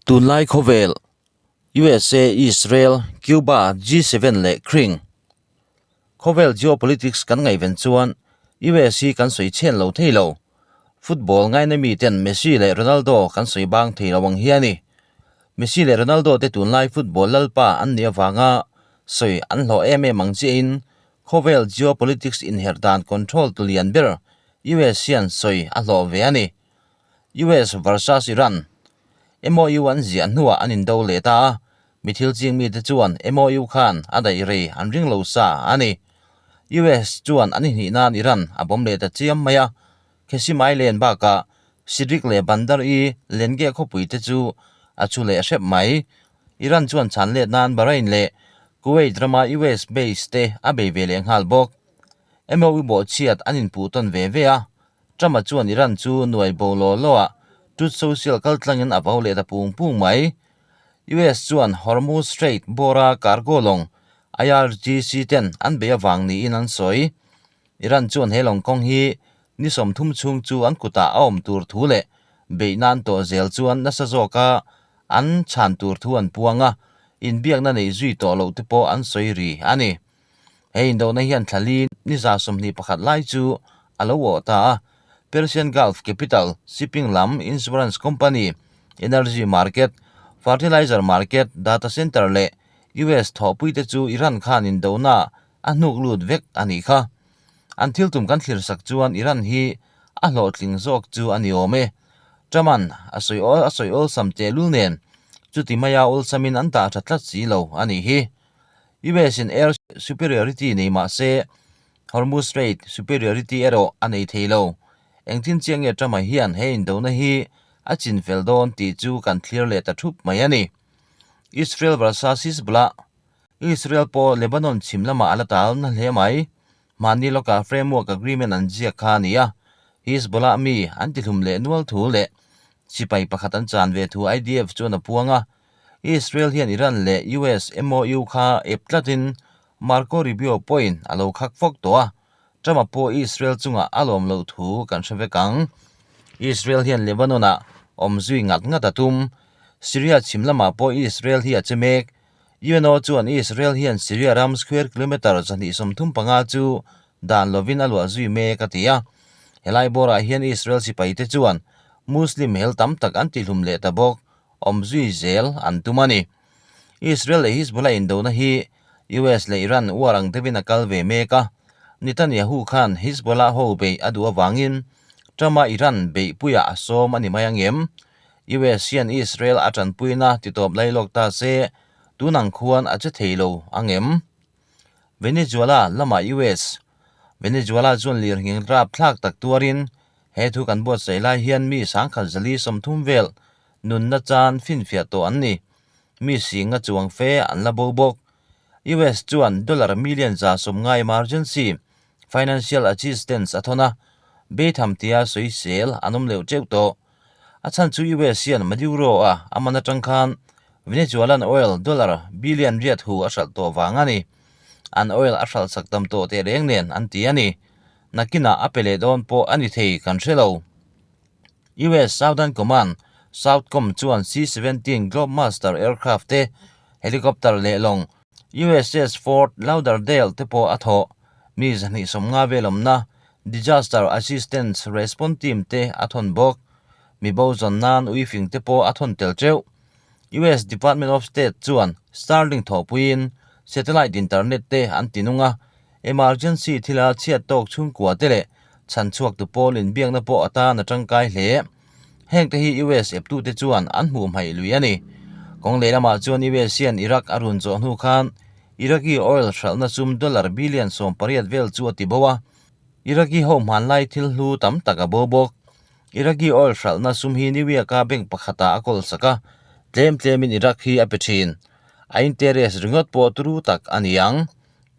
Tunlai khawvel, USA, Israel, Cuba, G7 leh Kring. Khawvel geopolitics kan ngaihven chuan US hi kan sawi chhen lo thei lo. Football ngaina mi ten Messi leh Ronaldo kan sawi bang thei lo ang hi a ni. Messi leh Ronaldo te tunlai football lalpa an nih avanga sawi an hlawh em em ang chiahin khawvel geopolitics inherh dan control tu lian ber US hian sawi a hlawh ve a ni. US versus Iran, MOU an ziah hnuah an indo leh ta a, mi thil ching mite chuan MOU khan a daih rei an ring lo sa a ni. US chuan an inhnih nan Iran a bawm leh ta chiam mai a, Khesim Island bakah Sidrik leh Bandar-i Lenge khawpui te chu a chu leh hrep mai. Iran chuan chhan let nan Bahrain leh Kuwait rama US base te a bei ve leh nghal bawk. MOU bawhchhiat an inpuh tawn ve ve a, Trump-a chuan Iran chu nuai bo law law ah Truth Social kaltlangin a vau leh ta pung pung mai. US chuan Hormuz Strait bawra cargo lawng IRGC ten an bei avang niin an sawi. Iran chuan he lawng kawng hi ni 30 chhung chu an kutah a awm tur thu leh beih nan tawh zel chuan nasa zawka an chhan tur thu an puang a, inbiakna neih zui tawh loh te pawh an sawi ri a ni. He indona hian thla li ni 21 lai chu a lo awh ta a, Persian Gulf Capital, Shipping lam, Insurance Company, Energy Market, Fertilizer Market, Data Center leh US thawhpui te chu Iran khan indona a hnuk lut vek a nih kha. An thil tum kan thlir sak chuan Iran hi a hlawhtling zawk chu a ni awm e. Trump-a'n a sawi a sawi awlsam tehlul nen chuti maia awlsamin an dah tha tlat si lo a nih hi. US in air superiority nei mah se Hormuz Strait superiority erawh a nei thei lo. Engtin chiah nge Trump-a hian he indona hi a chin fel dawn tih chu kan thlir leh ta thup mai a ni. Israel versus Hizbullah, Israel pawh Lebanon chhim lamah a la tal na hle mai. Mahni lawkah framework agreement an ziak kha a ni a, Hizbullah mi an tihlum leh nual thu leh sipai pakhat an chan ve thu IDF chuan a puang a. Israel hian Iran leh US MOU kha ep tlatin Marco Rubio pawhin a lo khak fawk tawh a, Trump-a pawh Israel chungah a lawm loh thu kan hre vek ang. Israel hian Lebanon-ah awm zui ngat ngat a tum. Syria chhim lamah pawh Israel hi a che mek. UNO chuan Israel hian Syria ram square kilometre 235 chu dan lovin a luah zui mek a ti a. Helai bawrah hian Israel sipaite chuan Muslim hel tam tak an tihlum leh ta bawk. awm zui zel an tum a ni. Israel leh Hizbullah indona hi US leh Iran uar ang deuhin a kal ve mek a, Netanyahu khan Hizbullah ho beih a duh avangin Trump-a Iran beihpuiah a sawm a ni mai angem? US hian Israel a tanpuina titawp lai lawk ta se tun ang khuan a che thei lo angem? Venezuela lamah US Venezuela chuan lirnghing rapthlak tak tuarin He thu kan buatsaih lai hian mi sangkhat zali 30 vel nunna chan finfiah tawh an ni. Mi singa chuang fe an la bo bawk. US chuan dollar million 190 emergency financial assistance a thawn a, beitham tia sawisel an awm leuh teuh tawh. A chhan chu US hian Maduro a a man atang khan Venezuelan oil dollar billion riat hu a hralh tawh vang a ni. An oil a hralh sak tam tawh tehreng nen an ti a ni. Nakinah a pe leh dawn pawh a ni thei kan hre lo. US Southern Command, Southcom, chuan C-17 Globemaster aircraft te, helicopter leh lawng USS Fort Lauderdale te pawh a thawh. Mi 250 vel awmna Disaster Assistance Response Team te a thawn bawk. Mi bo zawn nan uifing te pawh a thawn tel teuh. US Department of State chuan Starlink thawhpuiin satellite internet te an ti nung a, Emergency thila chhiat tawk chhungkua te leh chhan chhuak tu pawl inbiakna pawh atan a tangkai hle. Heng te hi US eptute chuan an hmuh hmaih lui a ni. Kawng leh lamah chuan US hian Iraq a run zawh hnu khan Iraqi oil hralhna sum dollar billion 18 vel chu a ti bo a. Iraqi ho hmanlai thil hlu tam tak a bo bawk. Iraqi oil hralhna sum hi New York-a bank pakhatah a kawl sak a, tlem tlemin Iraq hi a pe thin. A interest ringawt pawh turu tak a ni ang.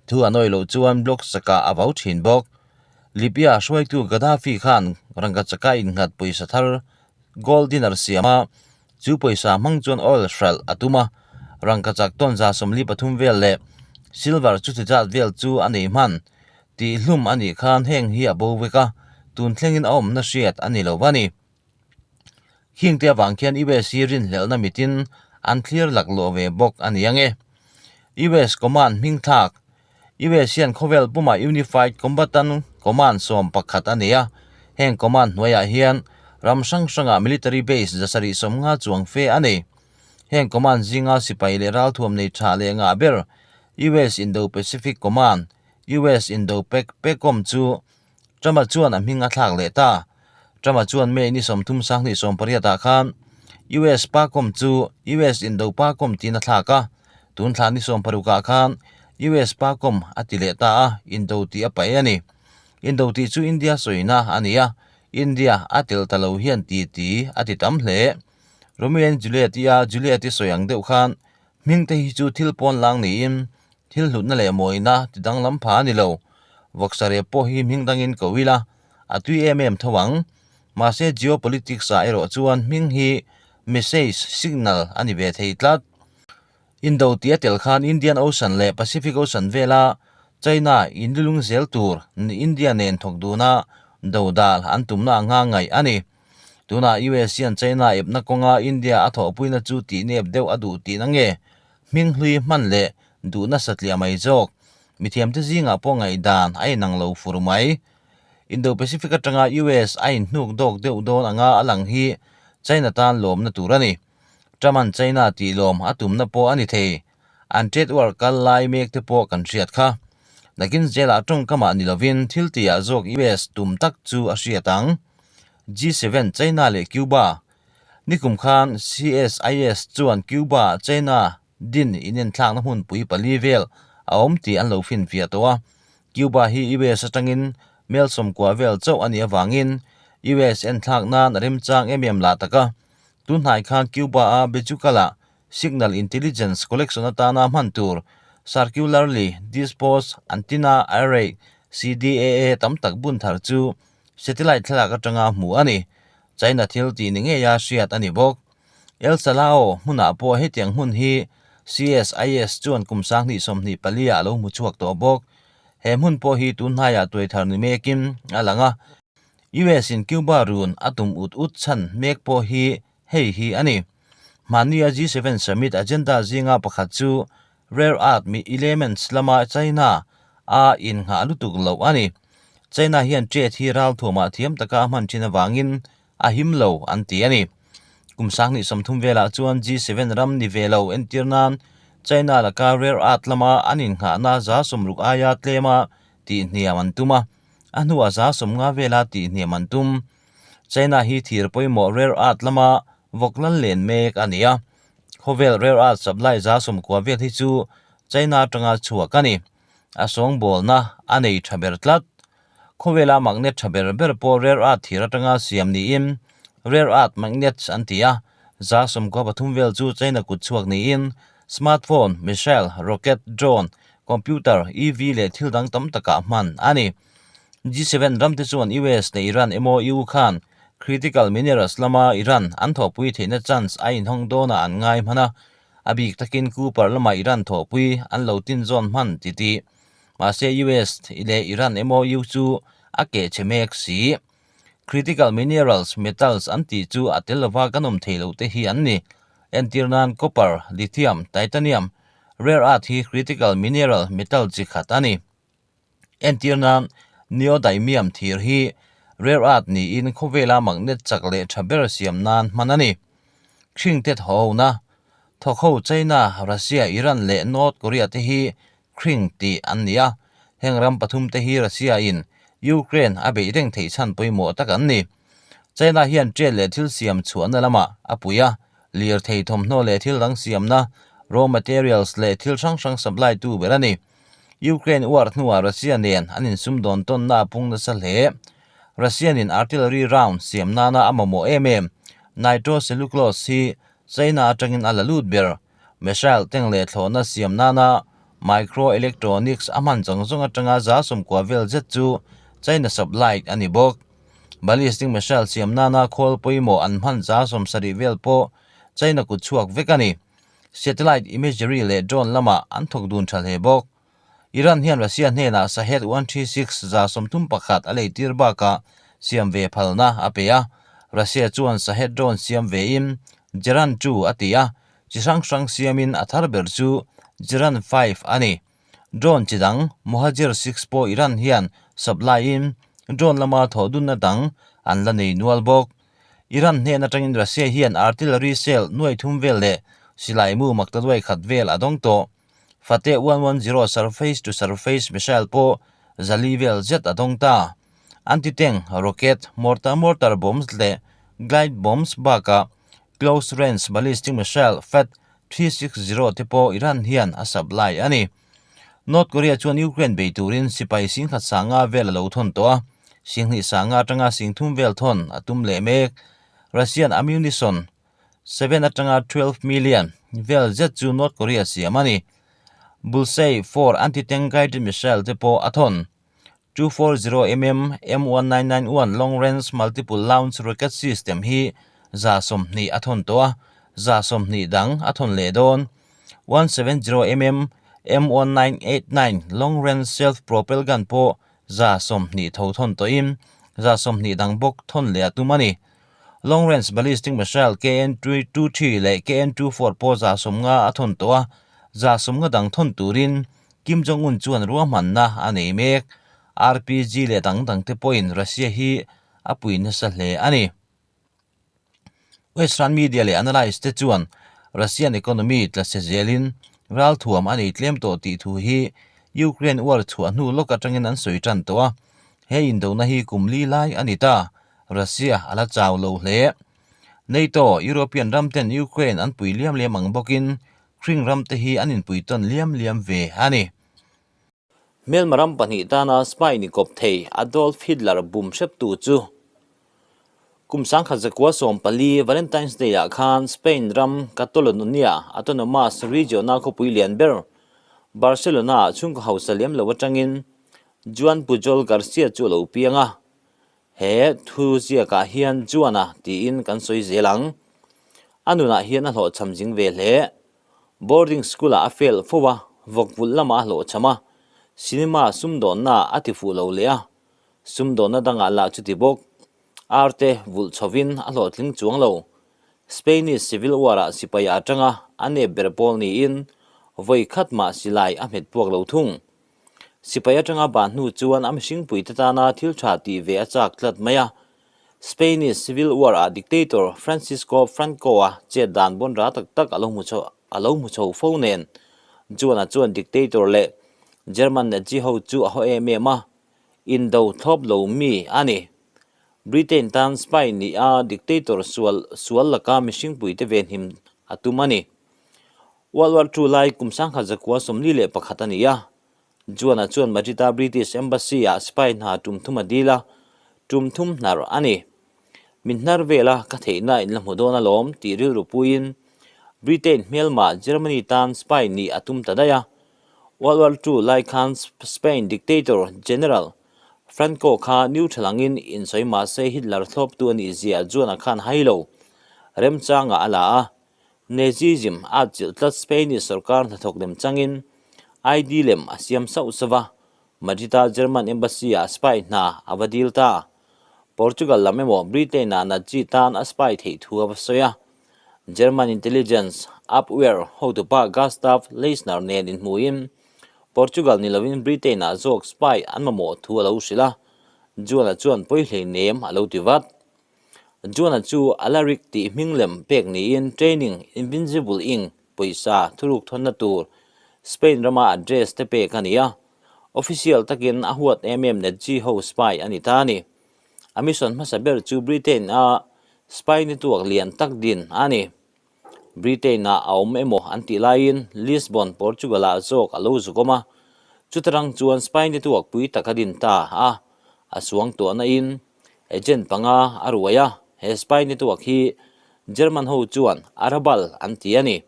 Thu an awih loh chuan block sakah a vau thin bawk. Libya hruaitu Gaddafi khan rangka chaka innghat pawisa thar gold dinar siam a, chu pawisa hmang chuan oil hralh a tum a, rangka chak tawn 43 vel leh silver chuti zat vel chu a nei hman. Tihhlum a nih khan heng hi a bo vek a, tun thlengin a awmna hriat a ni lo va ni. Khingte avang khian US hi rinhlelhna mitin an thlir laklawh ve bawk a ni ang e. US Command hmingthlak US hian khawvel pumah Unified Combatant Command 11 a nei a, heng command hnuaiah hian ram hrang hrangah military base 750 chuang fe a nei. Heng command zinga sipai leh ralthuam nei tha leh ngah ber US Indo-Pacific Command, US Indo-Pac, PACOM chu Trump-a chuan a hming a thlak leh ta. Trump-a chuan May ni 30 2018 ah khan US PACOM chu US Indo-PACOM tiin a thlak a, tun thla ni 16 ah khan US PACOM a ti leh ta a, Indo tih a paih a ni. Indo tih chu India sawina a ni a, India a tel ta lo hian ti ti a ti tam hle. Romeo and Juliet i a Juliet i sawi ang deuh khan Hming te hi chu thil pawn lang niin thil hlutna leh mawina ti danglam pha a ni lo. Vawksareh pawh hi hming dangin ko ila a tui em em tho ang. Mahse geopolitics ah erawh chuan hming hi message, signal a ni ve thei tlat. Indo tih a tel khan Indian Ocean leh Pacific Ocean vela China inlilung zel tur India nen thawk duna dodal an tumna anga ngaih a ni. Tunah US hian China epna kawnga India a thawhpuina chu tihnep deuh a duh tihna nge? Hming hlui hman leh duhna satliah mai zawk. Mithiamte zingah pawh ngaihdan a inang lo fur mai. Indo-Pacific atanga US a inhnuk dawk deuh dawn anga a lang hi China tan lawmna tur a ni. Trump-a'n China tih lawm a tumna pawh a ni thei. An trade war kal lai mek te pawh kan hriat kha. Nakin zelah tawngkamah ni lovin thil tihah zawk US tum tak chu a hriat ang. G7, China leh Cuba. Nikum khan CSIS chuan Cuba, China din inenthlakna hmunpui pali vel a awm tih an lo finfiah tawh a. Cuba hi US atangin mel 90 vel chauh a nih avangin US enthlak nan a remchang em em lah tak a. Tunhnai khan Cuba-a Bejucal-ah Signal Intelligence Collection atana hman tur Circularly Disposed Antenna Array, CDAA, tam tak bun thar chu satellite thlalak atanga hmuh a ni. China thil tih ni ngeia hriat a ni bawk. El Salao hmunah pawh hetiang hmun hi CSIS chuan kum 2024 ah a lo hmu chhuak tawh bawk. He hmun pawh hi tun hnaiah tuai thar ni mekin a lang a. US in Cuba run a tum ut ut chhan mek pawh hi hei hi a ni. Hmania G7 Summit agenda zinga pakhat chu Rare Earth Elements lama China a innghah lutuk loh a ni. China hian trade hi ralthuamah thiam taka a hman thin avangin a him lo an ti a ni. Kum 2030 velah chuan G7 ram ni ve lo entir nan China laka rare earth lama an innghahna 60% aia tlema tihhniam an tum a, a hnuah 50% vela tihhniam an tum. China hi thir pawimawh rare earth lama vawk lal len mek a ni a, khawvel rare earth supply 90% vel hi chu China atanga chhuak a ni. A sawngbawlna a nei tha ber tlat. Khawvela magnet tha ber ber pawh rare earth thir atanga siam niin rare earth magnets an ti a, 93% vel chu China kut chhuak niin smartphone, missile, rocket, drone, computer, EV leh thil dang tam takah hman a ni. G7 ramte chuan US leh Iran emaw EU khan critical minerals lama Iran an thawhpui theihna chance a inhawng dawnah an ngai hman a, a bik takin Cooper lama Iran thawhpui an lo tin zawn hman ti tih. Mahse US leh Iran emaw EU chu a keh chhe mek si. Critical minerals, metals an tih chu a tel lova kan awm thei loh te hi an ni. Entir nan copper, lithium, titanium, rare earth hi critical mineral metal chi khat a ni. Entir nan neodymium thir hi rare earth niin khawvela magnet chak leh tha ber siam nan hman a ni. Khring te thawhona, thawkho China, Russia, Iran leh North Korea te hi Khring tih an ni a, heng ram pathum te hi Russia in Ukraine a beih reng theih chhan pawimawh tak an ni. China hian trade leh thil siam chhuahna lamah a pui a, lirthei thawmhnaw leh thil dang siamna, raw materials leh thil hrang hrang supply tu ber a ni. Ukraine war hnuah Russia nen an insumdawn tawnna a pung nasa hle. Russian-in artillery round siam nana a mamawh em em nitrocellulose hi China atangin a la lut ber. Missile tank leh thlawhna siam nana microelectronics a hman zawng zawng atanga 90% vel zet chu China supply a ni bawk. Ballistic missile siam nana khawl pawimawh an hman 70% vel pawh China kut chhuak vek a ni. Satellite imagery leh drone lamah an thawk dun tha hle bawk. Iran hian Russia hnenah Shahed 136 31% a leitir bakah siam ve phalna a pe a. Russia chuan Shahed drone siam vein Geran 2 a ti a, chi hrang hrang siamin a thar ber chu Geran 5 a ni. Drone chi dang Mohajer 6 pawh Iran hian supply in drone lama thawh dunna dang an la nei nual bawk. Iran hnen atangin Russia hian artillery shell nuai thum vel leh silai mu makta duai khat vel a dawng tawh. Fateh 110 surface to surface missile pawh zali vel zet a dawng ta. Anti-tank rocket, mortar mortar bombs leh glide bombs bakah close range ballistic missile Fath 360 te pawh Iran hian a supply a ni. North Korea chuan Ukraine bei turin sipai singkhat sanga vel a lo thawn tawh a, singhnih sanga atanga singthum vel thawn a tum leh mek. Russian ammunition 7 atanga 12 million vel zet chu North Korea siam a ni. Bulsei 4 anti-tank guided missile te pawh a thawn. 240 mm M1991 Long Range Multiple Launch Rocket System hi 20 a thawn tawh a, 20 dang a thawn leh dawn. 170 mm M1989 Long Range Self Propel Gun pawh 20 tho thawn tawhin 20 dang bawk thawn leh a tum a ni. Long Range Ballistic Missile KN-23 leh KN-24 pawh 50 a thawn tawh a, 50 dang thawn turin Kim Jong-un chuan ruahmanna a nei mek. RPG leh dang dang te pawhin Russia hi a pui nasa hle a ni. Western media leh analysts te chuan Russian economy tla se zelin ralthuam a nei tlem tawh tih thu hi Ukraine war chhuah hnu lawk atangin an sawi tan tawh a. He indona hi kum li lai a ni ta. Russia a la chau lo hle. NATO, European ram ten Ukraine an pui liam liam ang bawkin Hring ram te hi an inpui tawn liam liam ve a ni. Hmelma ram pahnih tana spy ni kawp thei Adolf Hitler bum hreptu chu kum 1914 Valentine's Day ah khan Spain ram Catalonia Autonomous Region-a khawpui lian ber Barcelona ah chhungkaw hausa liam lo atangin Juan Pujol Garcia chu a lo piang a. He thu ziakah hian Juana tiin kan sawi zel ang. A nunah hian a hlawhchham zing ve hle. Boarding school-ah a fail fo a, vawkvulh lamah a hlawhchham a, cinema sumdawnnaah a ti fuh lo leh a, sumdawnna dangah lah chuti bawk. Arte vulh chhovin a hlawhtling chuang lo. Spanish Civil War-ah sipai a atanga a nep ber pawl niin vawi khat mah silai a hmet puak lo thung. Sipai atanga bah hnu chuan a mihringpuite tana thil tha tih ve a chak tlat mai a. Spanish Civil War-ah dictator Francisco Franco-a chet dan bawnra tak tak a lo hmu chho a lo hmu chho fo nen. Juan-a chuan dictator leh German Nazi ho chu a haw em em a, indo thlawp lo mi a ni. Britain tan spy nih a dictator sual sual laka mihringpuite venhim a tum a ni. World War II lai kum 1941 a ni a, Juan-a chuan Madrid-a British Embassy-ah spy hna tum thum a dil a, tum thum hnar a ni. Min hnar vela ka theihna in la hmu dawn alawm tih rilru puiin Britain hmelmah Germany tan spy nih a tum ta daih a. World War II lai khan Spain dictator General Franco kha neutral angin insawi mahse Hitler thlawptu a nih zia Juan-a khan hai lo remchangah a la a, Nazism a chilh tlat Spanish sorkar hnathawk lem changin ID lem a siam sauh sauh va, Madrid-a German Embassy-ah spy hna a va dil ta. Portugal lam emaw Britain-ah Nazi tan a spy theih thu a va sawi a. German intelligence, Abwehr, hotupa Gustav Leisner nen inhmuhin Portugal ni lovin Britain-ah zawk spy an mamawh thu a lo hrilh a, Juan-a chuan pawi hleinem a lo ti vat. Juan-a chu Alaric tih hming lem pek niin training Invincible Inc pawisa thuruk thawnna tur Spain rama address te pek a ni a, official takin a huat em em Nazi ho spy a ni ta a ni. A mission hmasa ber chu Britain a spy network lian tak din a ni. Britain ah a awm emaw an tih laiin Lisbon, Portugal ah zawk a lo zuk awm a, chutarang chuan spy network pui tak a din ta a, a suang tuahna in Agent panga a ruai a, he spy network hi German ho chuan Arabal an ti a ni.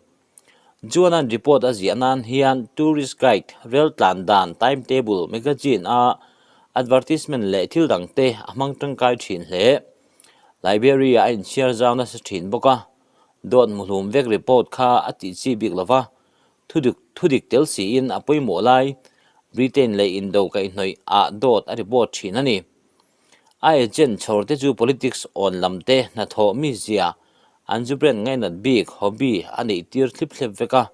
Juan-a'n report a ziah nan hian tourist guide, rel tlan dan, timetable, magazine a advertisement leh thil dang te a hmang tangkai thin hle. Liberia a inchhiar zau nasa thin bawk a, dawt muhlum vek report kha a tih chi bik lova, thudik thudik tel siin a pawimawh lai Britain leh Indo kaihhnawih ah dawt a report thin a ni. A agent chhawr te chu politics awn lam te hnathawh mizia an zu brand ngainat bik hobby a neih tir thlip thlep vek a.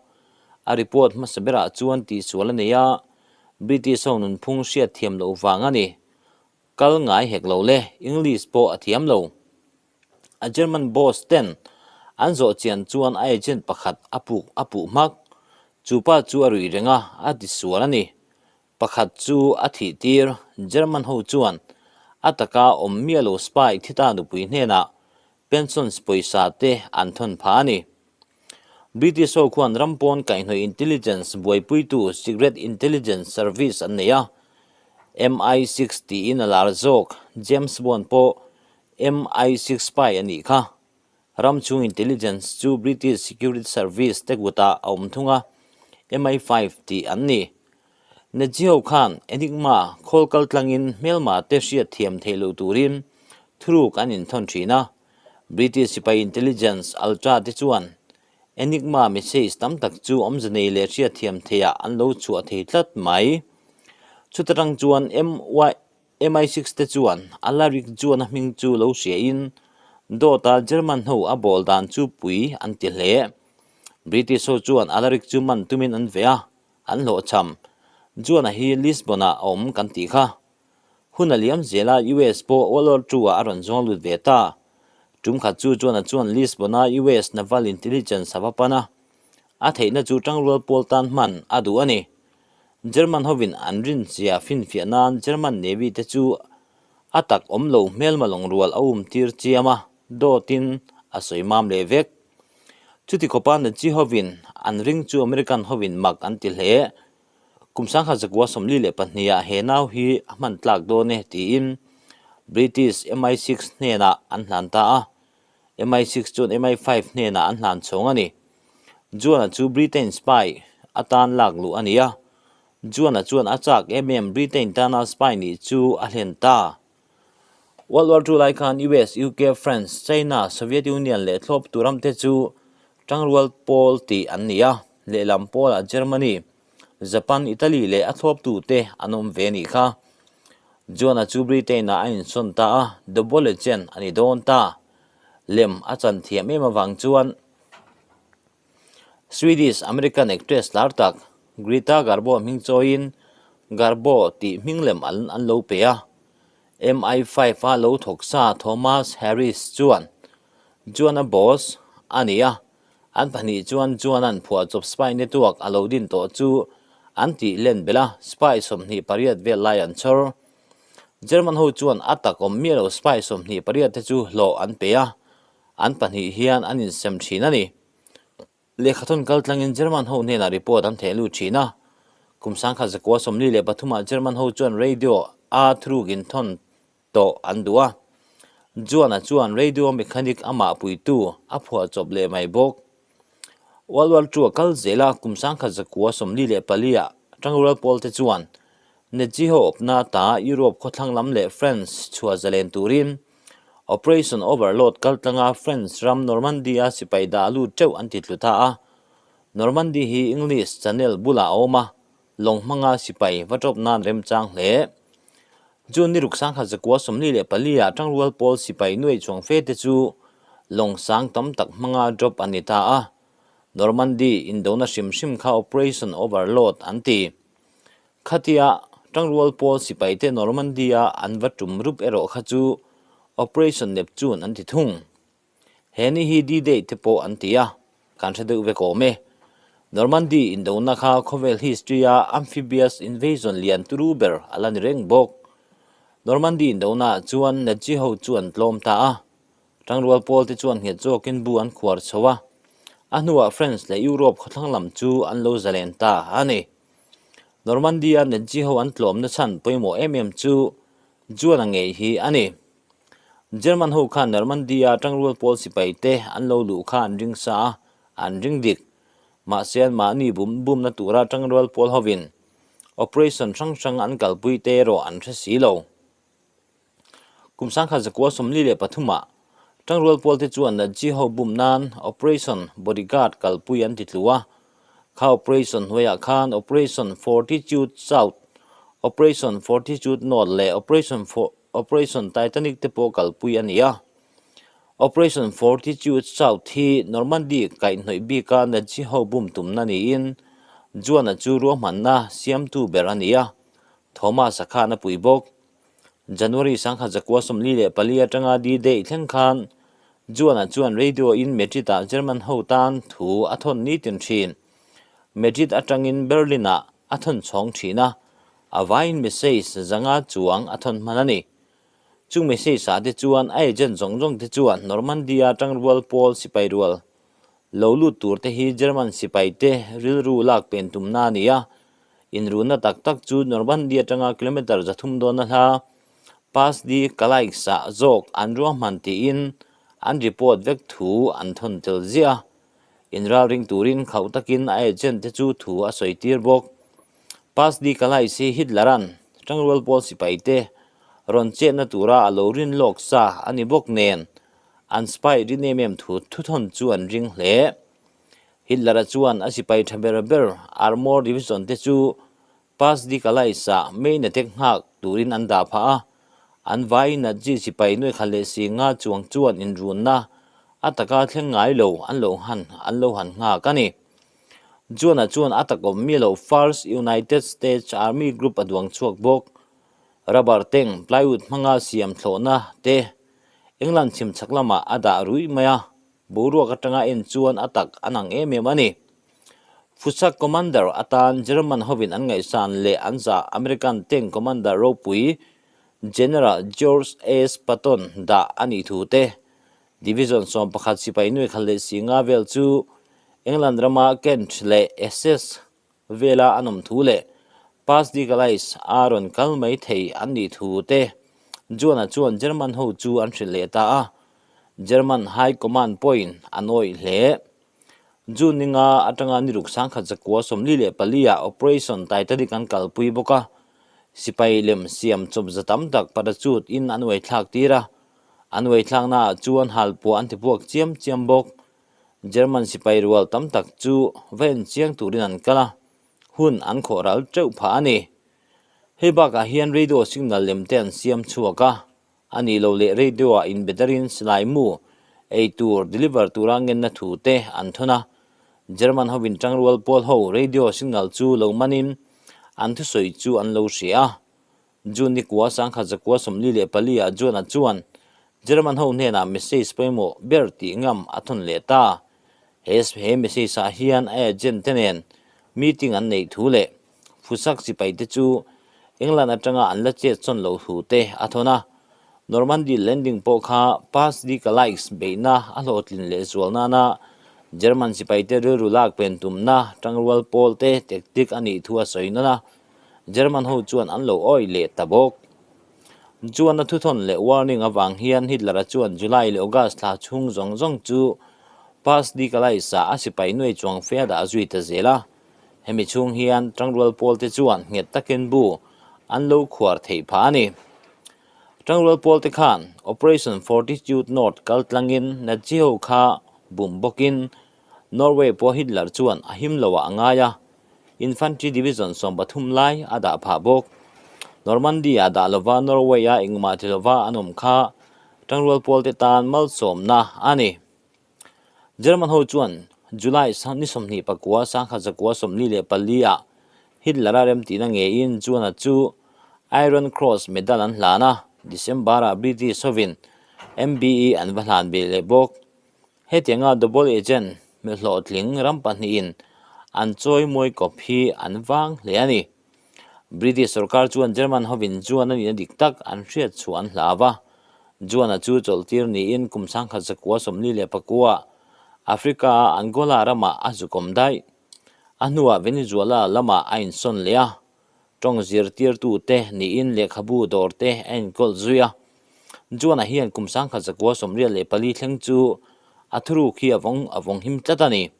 A report hmasa berah chuan tihsual a nei a, British ho nunphung hriat thiam loh vang a ni. Kal ngai hek lo le, English pawh a thiam lo. A German boss ten an zawh chian chuan a agent pakhat a puk a puh hmak. Chu pa chu a ruih reng a, a tisual a ni. Pakhat chu a thih tir, German ho chuan a taka awm miah lo spy thita nupui hnenah pensions pawisa te an thawn phah a ni. British ho khuan ram pawn kaihhnawih intelligence buaipuitu Secret Intelligence Service an nei a, MI6 tiin a lar zawk, James Bond pawh MI6 spy a nih kha. Ram chhung intelligence chu British Security Service te kutah a awm thung a, MI5 tih an ni. Nazi ho khan Enigma khawl kal tlangin hmelma te hriat thiam theih loh turin thuruk an inthawn thin a, British sipai intelligence Ultra te chuan Enigma message tam tak chu awmze nei leh hriatthiam theihah an lo chhuah thei tlat mai. Chuta tang chuan MI6 te chuan Alaric Juan-a hming chu lo hriain dawta German ho a bawl dan chu pui an ti hle. British ho chuan Alaric chu man tumin an veh a, an hlawhchham. Juan-a hi Lisbon-ah a awm kan tih kha. Hun a liam zel a, US pawh World War Two ah a rawn zawng lut ve ta. Tum khat chu chuan a chuan Lisbon a US Naval Intelligence a va pan a, a theihna chu tangrual pawl tan hman a duh a ni. German hovin an rinchia finfiah nan German Navy te chu a tak awm lo hmelma lawngrual a um tir chiam a, dawtin a sawi mam leh vek. Chuti khawpa Nazi hovin an ring chu American hovin mak an ti hle. Kum sangha zakua 42 ah he nau hi a hman tlak dawn e tiin British MI6 hnenah an hlan ta a, MI6 chuan MI5 hnenah an hlan chhawng a ni. Juan-a chu Britain spy atan lak luh a ni a, Juan-a chuan a chak em em Britain tana spy nih chu a hlen ta. World War II lai khan US, UK, France, China, Soviet Union leh thlawp tu ramte chu tangrual pawl tih an ni a, lehlam pawlah Germany, Japan, Italy leh a thlawptute an awm ve nih kha. Juan-a chu Britain-ah a insawn ta a, double agent a ni dawn ta. Lem a chan thiam em avang chuan Swedish American actress lar tak Greta Garbo hming chawiin Garbo tih hming lem an an lo pe a. MI5 a lo thawk sa Thomas Harris chuan Juan-a boss a ni a, an pahnih chuan Juan-a'n phuahchawp spy network a lo din tawh chu an tih len belh a, spy 28 vel lai an chhawr. German ho chuan a tak awm miah lo spy 28 te chu hlawh an pe a, An pahnih hian an insem thin a ni. Lehkhathawn kal tlangin German ho hnenah report an theh lut thin a. Kum sangkhat zakua 43 ah German ho chuan radio a thuruk inthawn tawh an duh a. Juan-a chuan radio mechanic amah puitu a phuah chawp leh mai bawk. World War II a kal zel a, kum sangkhat zakua 44 ah Tangrual pawl te chuan Nazi ho awpna ta Europe khawthlang lam leh France chhuah zalen turin Operation Overlord kaltlanga France ram Normandy-a sipai dah lut teuh an ti tlu ta a. Normandy hi English Channel bulah a awm a, lawng hmanga sipai va tawp nan remchang hle. June ni ruk sangkhat zakua 44 ah tangrual pawl sipai nuai chuang fe te chu lawng sang tam tak hmanga drop an ni ta a. Normandy indona hrim hrim kha Operation Overlord an ti. Khatia tangrual pawl sipaite Normandy-a an va tum rup erawh kha chu Operation Neptune an ti thung. He ni hi D-Day te pawh an ti a, kan hre deuh vek awm e. Normandy indona kha khawvel history-a amphibious invasion lian turu ber a la ni reng bawk. Normandy indonaah chuan Nazi ho chu an tlawm ta a, tangrual pawl te chuan nghet zawkin bu an khuar chho a, a hnuah France leh Europe khawthlang lam chu an lo zalen ta a ni. Normandy-a Nazi ho an tlawmna chhan pawimawh em em chu Juan-a ngei hi a ni. German ho khan Normandy-a tangrual pawl sipai te an lo luh kha an ring sa a, an ring dik. Mahse anmahni bum bumna tura tangrual pawl hovin operation hrang hrang an kalpui te erawh an hre si lo. Kum sangkhat zakua 43 ah tangrual pawl te chuan Nazi ho bum nan Operation Bodyguard kalpui an ti tlu a. Kha operation hnuaiah khan Operation Fortitude South, Operation Fortitude North leh Operation. Operation Titanic te pawh kalpui a ni a. Operation Fortitude South hi Normandy kaihhnawih bika Nazi ho bum tumna niin Juan-a chu ruahmanna siamtu ber a ni a, Thomas-a khan a pui bawk. January 1944 atanga D-Day thleng khan Juan-a chuan radio-in Madrid-ah German ho tan thu a thawn nitin thin. Madrid atangin Berlin-ah a thawn chhawng thin a, a vaiin message zanga chuang a thawn hman a ni. Chung message ah te chuan a agent zawng zawng te chuan Normandy-a tangrual pawl sipai rual lo lut tur te hi German sipai te rilru lak pen tumna a ni a, inrunna tak tak chu Normandy atanga kilometre 300 dawna hla Pas de Calais ah zawk an ruahman tiin an report vek thu an thawn tel ziah a, inralring turin khauh takin a agent te chu thu a sawi tir bawk. Pas de Calais hi Hitler-a'n tangrual pawl sipai te rawn chetna tura a lo rin lawk sa a ni bawk nen An spy rin em em thu thuthawn chu an ring hle. Hitler-a chuan a sipai tha ber ber Armour Division te chu Pas de Calais-ah main attack nghak turin an dah phah a. An vai Nazi sipai nuai khat leh si nga chuang chuan inrunna a taka thleng ngai lo an lo han an lo han nghak a ni. Juan-a chuan a takawm mi lo First United States Army Group a duang chhuak bawk. Rubber tank, plywood hmanga siam thlawhna te England chhim chhak lamah a dah ruih mai a, boruak atanga en chuan a tak an ang em em a ni. Fusak Commander atan German hovin an ngaihsan leh an zah American Tank Commander ropui General George S. Patton dah a nih thu te, Division 11 sipai nuai khat leh singa vel chu England rama Kent leh Essex vela an awm thu leh Pas de Calais a rawn kal mai thei an nih thu te Juan-a chuan German ho chu an hrilh leh ta a, German High Command pawhin a nawih hle. June ninga atanga ni ruk 1944 ah Operation Titanic an kalpui bawk a, sipai lem siam chawp za tam tak parachute in an uaithlak tir a, an uaithlakna ah chuan halpuah an tipuak chiam chiam bawk. German sipai rual tam tak chu va en chiang turin an kal a, hun an khawh ral teuh phah a ni. Hei bakah hian radio signal lem te an siam chhuak a, a nih loh leh radio ah inbe darin silai mu ei tur deliver tura ngenna thu te an thawn a. German hovin tangrual pawl ho radio signal chu lo manin an thusawi chu an lo hria a. June ni kua 1944 ah Juan-a chuan German ho hnenah message pawimawh ber tih ngam a thawn leh ta. He he message ah hian a agent te nen meeting an neih thu leh Fusak sipai te chu England atanga an la chet chawn loh thu te a thawn a. Normandy landing pawh kha Pas de Calais beihna a hlawhtlin leh zual nana German sipai te rilru lak pen tumna tangrual pawl te tactic a nih thu a sawi nawn a. German ho chuan an lo awih leh ta bawk. Chuan a thuthawn leh warning avang hian Hitler-a chuan July leh August thla chhung zawng zawng chu Pas de Calais-ah a sipai nuai chuang fe a dah zui ta zel a. Hemi chhung hian tangrual pawl te chuan nghet takin bu an lo khuar theih phah a ni. Tangrual pawl te khan Operation Fortitude North kal tlangin Nazi ho kha bum bawkin Norway pawh Hitler chuan a him loah a ngai a, Infantry Division 13 lai a dah phah bawk. Normandy-ah dah lova Norway-a engmah ti lova an awm kha tangrual pawlte tan malsawmna a ni. German ho chuan July ni 29 1944 ah Hitler-a remtihna ngeiin Juan-a chu Iron Cross medal an hlan a, December-ah British hovin MBE an va hlan ve leh bawk. Hetianga double agent hmel hlawhtling ram pahnihin an chawi mawi kawp hi an vang hle a ni. British sorkar chuan German hovin Juan a nihna dik tak an hriat chhuah an hlau a. Juan-a chu chawlhtir niin kum 1949 Africa-a Angola ramah a zukawm daih. A hnuah Venezuela lamah a insawn leh a. Tawng zirtirtute niin lehkhabu dawr te a enkawl zui a. Juan-a hian kum 1984 thleng chu a thuruk hi a vawng a vawng him tlat a ni.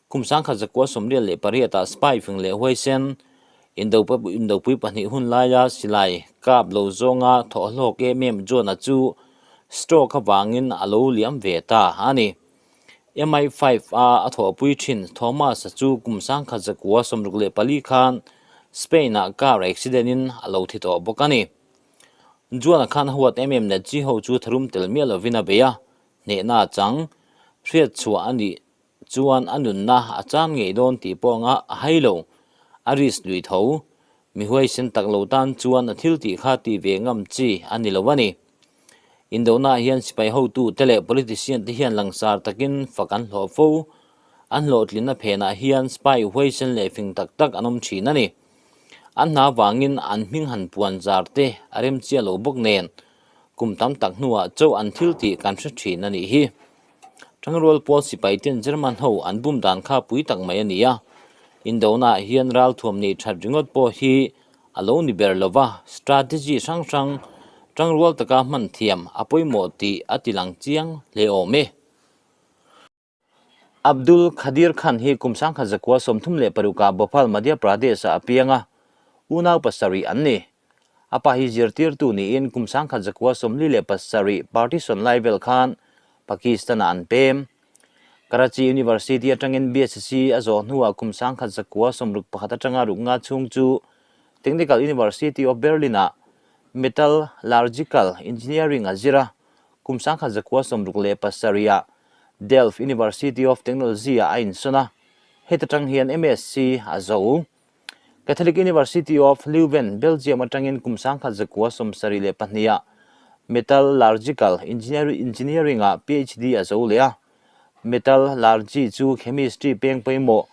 Kum 1988 ah spy fing leh huaisen indopui pahnih hun laia silai kap lo zawnga thawhhlawk em em Juan-a chu stroke avangin a lo liam ve ta a ni. MI5 a a thawhpui thin Thomas-a chu kum 1964 khan Spain-ah car accident in a lo thi tawh bawk a ni. Juan-a khan a huat em em Nazi ho chu tharum tel miah lovin a bei a, hnehna a chang. Hriat chhuah a nih chuan a nunna a chan ngei dawn tih pawh anga a hai lo. A risk lui tho. Mi huaisen tak lo tan chuan a thil tih kha tih ve ngam chi a ni lo a ni. Indohnaah hian sipai hotu te leh politician te hian langsar takin fak an hlawh fo. An hlawhtlinna phenah hian spy huaisen leh fing tak tak an awm thin a ni. An hna vangin an hming han puan zar te a rem chiah lo bawk nen kum tam tak hnuah chauh an thil tih kan hre thin a nih hi. Tangrual pawl sipai ten German ho an bum dan kha pui tak mai a ni a. Indohnaah hian ralthuam nei that ringawt pawh hi a lo ni ber lova, strategy hrang hrang tangrual taka hman thiam a pawimawh tih a ti lang chiang hle awm e. Abdul Khadir Khan hi kum sangkhat zakua 36ah Bhopal, Madhya Pradesh-ah a piang a, unau pasarih an ni. A pa hi zirtirtu niin kum 1947 partition lai vel khan Pakistan-ah an pem. Karachi University atangin BSc a zawh hnuah kum 1961 atanga ruk nga chhung chu Technical University of Berlin-ah Metallurgical Engineering a zir a, Kum 1967ah Delft University of Technology-ah a insawn a, heta tang hian MSc a zo. Catholic University of Leuven, Belgium atangin kum 1972ah Metallurgical Engineering-ah PhD a zo leh a. Metallurgy chu chemistry peng pawimawh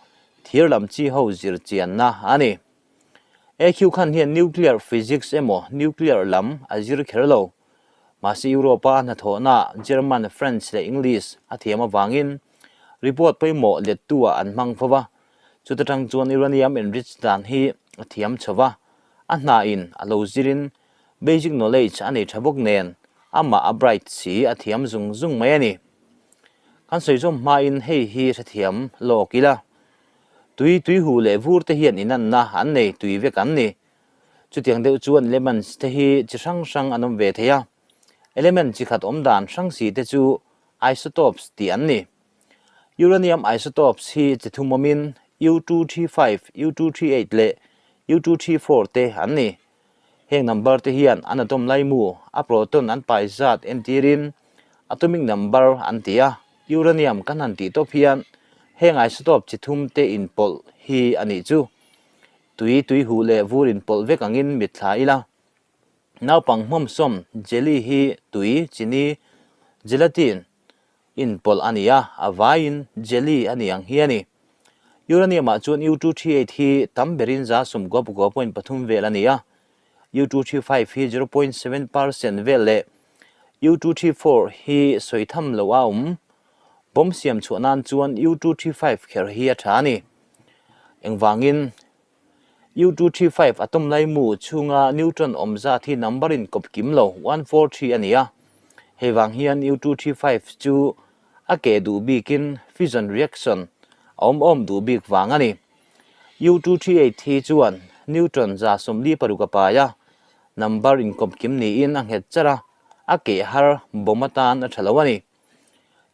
thir lam chi ho zir chianna a ni. AQ khan hian nuclear physics emaw nuclear lam a zir kher lo. Mahse Europe-a a hnathawhnaah German, French leh English a thiam avangin report pawimawh lettu-ah an hmang fo va. Chuta tang chuan uranium enrich dan hi a thiam chho va, a hnain a lo zirin basic knowledge a nei tha bawk nen amah a bright si a thiam zung zung mai a ni. Kan sawi zawm hmain hei hi hrethiam lawk ila. Tui, tuihu leh vur te hian inanna an nei tui vek an ni. Chutiang deuh chuan elements te hi chi hrang hrang an awm ve thei a, element chi khat awm dan hrang si te chu isotopes tih an ni. Uranium isotopes hi chi thum awmin U235, U238 leh U234 te an ni. Heng number te hian an atom laimu a proton an pai zat entirin atomic number an ti a, uranium kan han tih tawp hian heng isotope chi thum te inpawlh hi a nih chu. Tui tui huh leh vur inpawlh vek angin mit thla ila. Naupang hmawmsawm jelly hi tui, chini, gelatin inpawlh a ni a, a vaiin jelly a ni ang hi a ni. Uranium ah chuan U238 hi tam berin 99.3 vel a ni a, U235 hi 0.7% vel leh U234 hi sawi tham loh a awm. Bomb siam chhuah nan chuan U235 kher hi a tha a ni. Engvangin, U235 atom laimu chhunga neutron awm zat hi number in kawp kim lo, 143 a ni a. Hei vang hian U235 chu a keh duh bikin fission reaction a awm awm duh bik vang a ni. U238 hi chuan neutron 46 a pai a, number in kawp kim niin a nghet char a, a keh har bomb atan a tha lo a ni.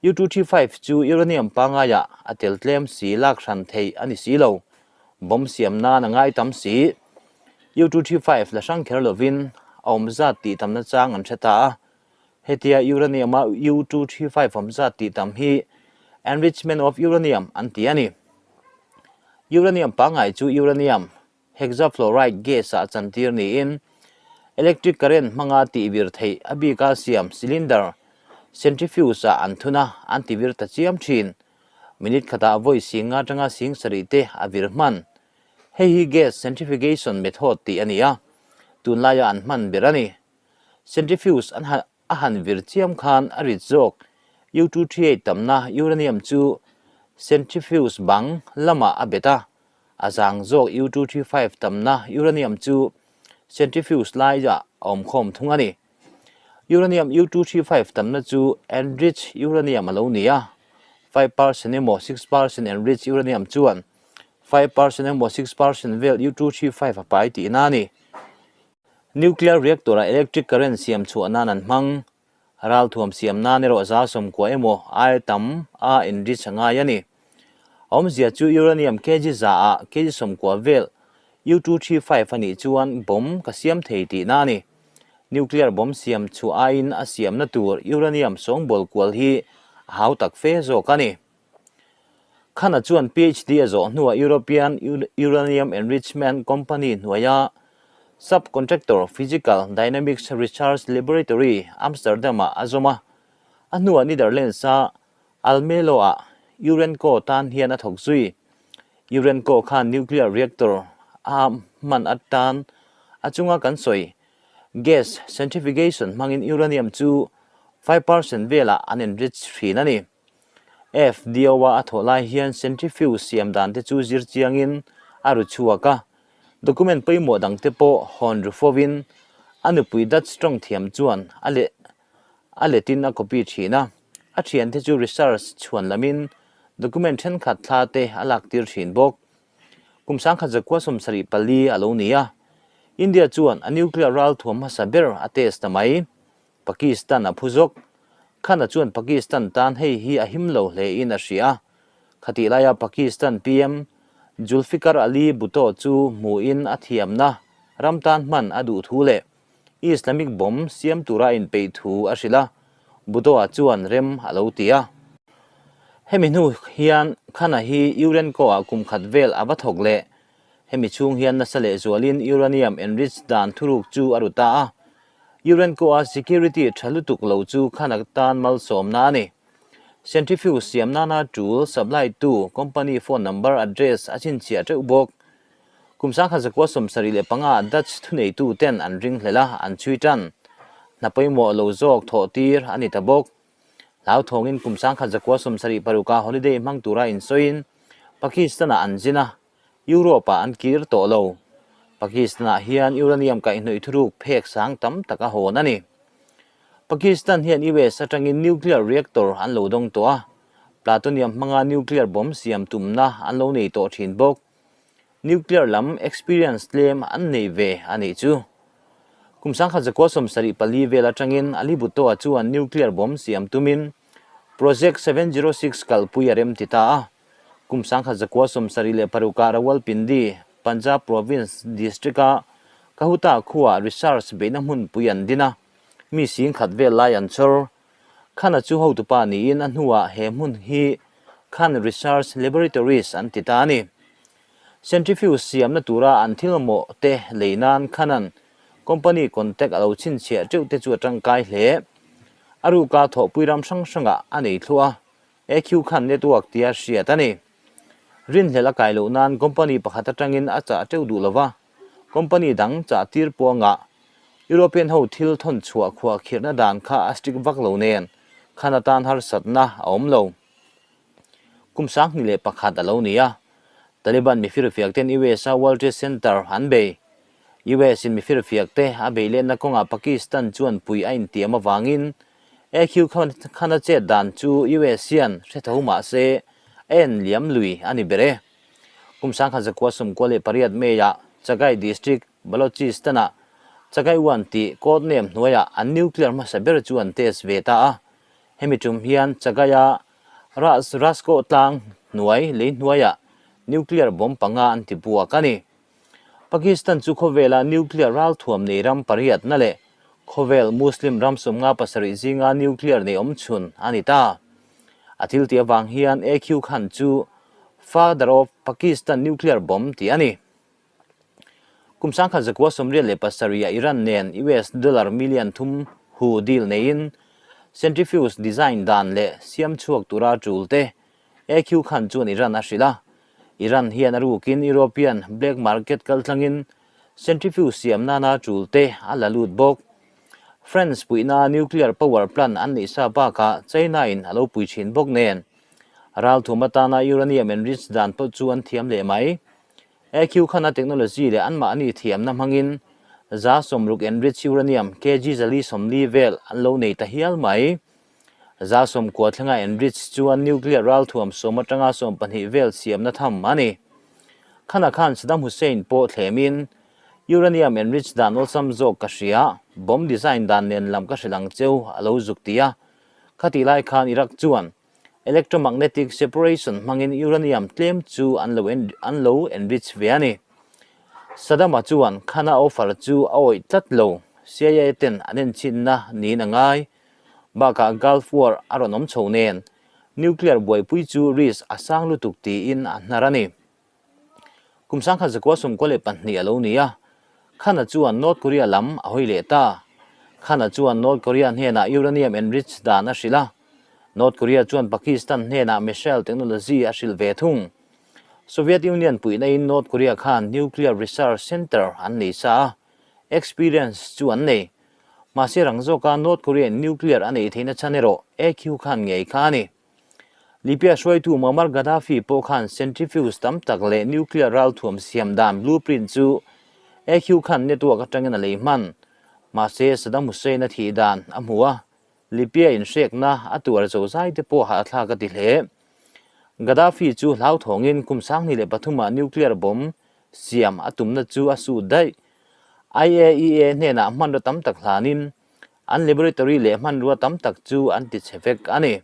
U235 chu uranium pangaiah a tel tlem si lak hran theih a ni si lo, bomb siam nan a ngai tam si. U235 la hrang kher lovin a awm zat tih tamna chang an hre ta a, hetia uranium-a U235 awm zat tih tam hi enrichment of uranium an ti a ni. Uranium pangai chu uranium Hexafluoride gas-ah chantir niin electric current hmanga tihvir theih a bika siam cylinder centrifuge-ah an thun a, an tivir ta chiam thin. Minute khatah vawi sing atanga sing sarih te a vir hman. Hei hi gas centrifugation method tih a ni a, tunlaia an hman ber a ni. Centrifuge an a han vir chiam khan a rit zawk. U238 tamna uranium chu centrifuge bang lamah a bet a, A zang zawk U235 tamna uranium chu centrifuge laiah a awm khawm thung a ni. Uranium U235 tamna chu enriched uranium a lo ni a, 5% emaw 6% enriched uranium chuan 5% emaw 6% vel U235 a pai tihna a ni. Nuclear reactor-ah electric current siam chhuah nan an hmang. Ralthuam siam nan erawh 90 emaw ai tam a enrich a ngai a ni. A awmzia chu uranium kg 100 ah kg 90 vel U235 a nih chuan bomb ka siam thei tihna a ni. Nuclear bomb siam chhuah aiin a siamna tur uranium sawngbawl kual hi a hautak fe zawk a ni. Khan-a chuan PhD a zawh hnuah European Uranium Enrichment Company hnuaia Sub-contractor Physical Dynamics Research Laboratory, Amsterdam-ah a zawm a. A hnuah Netherlands-a Almelo-ah Urenco tan hian a thawk zui. Urenco khan nuclear reactor a hman atan a chunga kan sawi gas centrifugation hmangin uranium chu 5% velah an enrich thin a ni. FDO-a a thawh lai hian centrifuge siam dan te chu zir chiangin a ru chhuak a, document pawimawh dang te pawh hawn ru fovin a nupui Dutch tawng thiam chuan a leh a letin a copy thin a, a thiante chu research chhuan lamin document thenkhat thla te a lak tir thin bawk. Kum 1974 a lo ni a, India chuan a nuclear ralthuam hmasa ber a test ta mai. Pakistan a phu zawk. Khan-a chuan Pakistan tan hei hi a him lo hle in a hria a. Khatih laia Pakistan PM Zulfikar Ali Bhutto chu hmuhin a thiamna ram tan hman a duh thu leh Islamic bomb siam tura a inpeih thu a hrilh a, Bhutto-a chuan rem a lo ti a. Hemi hnu hian Khan-a hi Urenco-ah kum khat vel a va thawk leh. Hemi chhung hian nasa lehzualin uranium enrich dan thuruk chu a ru ta a. Urenco-a security tha lutuk lo chu khanak tan malsawmna a ni. Centrifuge siam nana tul supply tu company phone number address a chhinchhiah teuh bawk. Kum 1975 Dutch thuneitu ten an ringhlel a, an chhui tan. Hna pawimawh lo zawk thawh tir a ni ta bawk. Hlauthawngin kum 1976 holiday hmang tura insawiin Pakistan-ah an zin a. Europe-ah an kir tawh lo. Pakistan-ah hian uranium kaihhnawih thuruk phek sang tam tak a hawn a ni. Pakistan hian US atangin nuclear reactor an lo dawng tawh a, plutonium hmanga nuclear bomb siam tumna an lo nei tawh thin bawk. Nuclear lam experience tlem an nei ve a nih chu. Kum 1974 vel atangin Ali Bhutto-a chuan nuclear bomb siam tumin Project 706 kalpui a rem ti ta a. Kum 1976 ah Rawalpindi, Punjab Province District-a Kahuta khuaah research beihna hmunpui an din a, mi sing khat vel lai an chawr. Khan-a chu hotupa niin a hnuah he hmun hi Khan Research Laboratories an ti ta a ni. Centrifuge siamna tura an thil mamawh te lei nan Khan-a'n company contact a lo chhinchhiah teuh te chu a tangkai hle. A ruka thawhpui ram hrang hrangah a nei thluah a. AQ khan network tia hriat a ni. Rinhlelh a kai loh nan company pakhat atangin a chah teuh duh lova, company dang chah tir puangah European ho thil thawn chhuah khuah khirhna dan kha a strict vak lo nen khan atan harsatna a awm lo. Kum 2001 a lo ni a, Taliban mifirfiak ten US a World Trade Center an bei. US in mifirfiak te a bei letna kawngah Pakistan chuan pui a intiam avangin AQ khan a chet dan chu US hian hre tho mah se a en liam lui a ni ber e. Kum 1998 May-ah Chagai District, Balochistan-ah Chagai One tih code name hnuaiah an nuclear hmasa ber chu an test ve ta a. Hemi tum hian Chagai-a Ras Raskoh tlang hnuai lei hnuaiah nuclear bomb panga an ti buak a ni. Pakistan chu khawvela nuclear ralthuam nei ram pariatna leh khawvel Muslim ram 57 zinga nuclear nei awm chhun a ni ta. A thil tih avang hian AQ Khan chu Father of Pakistan Nuclear Bomb tih a ni. Kum 1987 ah Iran nen US dollar million thum hu deal neiin centrifuge design dan leh siam chhuak tura tul te AQ Khan chuan Iran a hrilh a. Iran hian a rukin European black market kaltlangin centrifuge siam nana tul te a la lut bawk. France puihna nuclear power plant an neih sa bakah China in a lo pui thin bawk nen. Ralthum atana uranium enrich dan pawh chu an thiam leh mai. AQ Khan a technology leh anmahni thiamna hmangin 60% enrich uranium kg 440 vel an lo nei ta hial mai. 90% thlenga enrich chuan nuclear ralthuam 10 atanga 12 vel siamna tham a ni. Khan-a khan Saddam Hussein pawh thlemin uranium enrich dan awlsam zawk ka hria, bomb design dan nen lam ka hrilh ang cheu a lo zuk ti a. Khatih lai khan Iraq chuan electromagnetic separation hmangin uranium tlem chu an lo an lo enrich ve a ni. Saddam-a chuan Khan-a offer chu a awih tlat lo. CIA ten an enchinna niin a ngai. Bakah Gulf War a rawn awm chho nen, nuclear buaipui chu risk a sang lutuk tiin a hnar a ni. Kum 1992 a lo ni a, Khana chuan North Korea lam a hawi leh ta. Khana chuan North Korea hnenah uranium enrich dan a hrilh a, North Korea chuan Pakistan hnenah missile technology a hrilh ve thung. Soviet Union puihna-in North Korea khan nuclear research center an nei sa a, experience chu an nei. Mahse rang zawka North Korea-in nuclear a neih theihna chhan erawh AQ khan ngei kha a ni. Libya hruaitu Muammar Gaddafi pawh khan centrifuge tam tak leh nuclear ralthuam siam dan blueprint chu AQ khan network atangin a lei hman. Mahse, Saddam Hussein a thih dan a hmu a, Libya inhrekna a tuar zo zai te pawh hahthlak a ti hle. Gaddafi chu hlauthawngin kum 2003 ah nuclear bomb siam a tumna chu a sut daih. IAEA hnenah hmanraw tam tak hlanin An laboratory leh hmanrua tam tak chu an ti chhe vek a ni.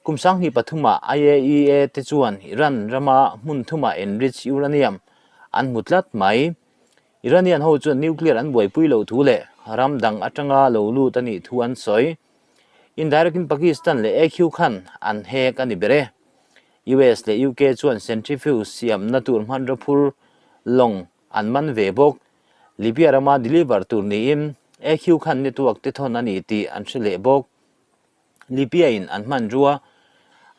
Kum 2003 ah IAEA te chuan Iran rama hmun thumah enriched uranium an hmu tlat mai. Iranian ho chuan nuclear an buaipui loh thu leh ram dang atanga lo lut a nih thu an sawi. Indirect in Pakistan leh AQ khan an hek a ni ber e. US leh UK chuan centrifuge siamna tur hmanraw phur lawng an man ve bawk. Libya rama deliver tur niin AQ khan network te thawn a ni tih an hre leh bawk. Libya in an hmanrua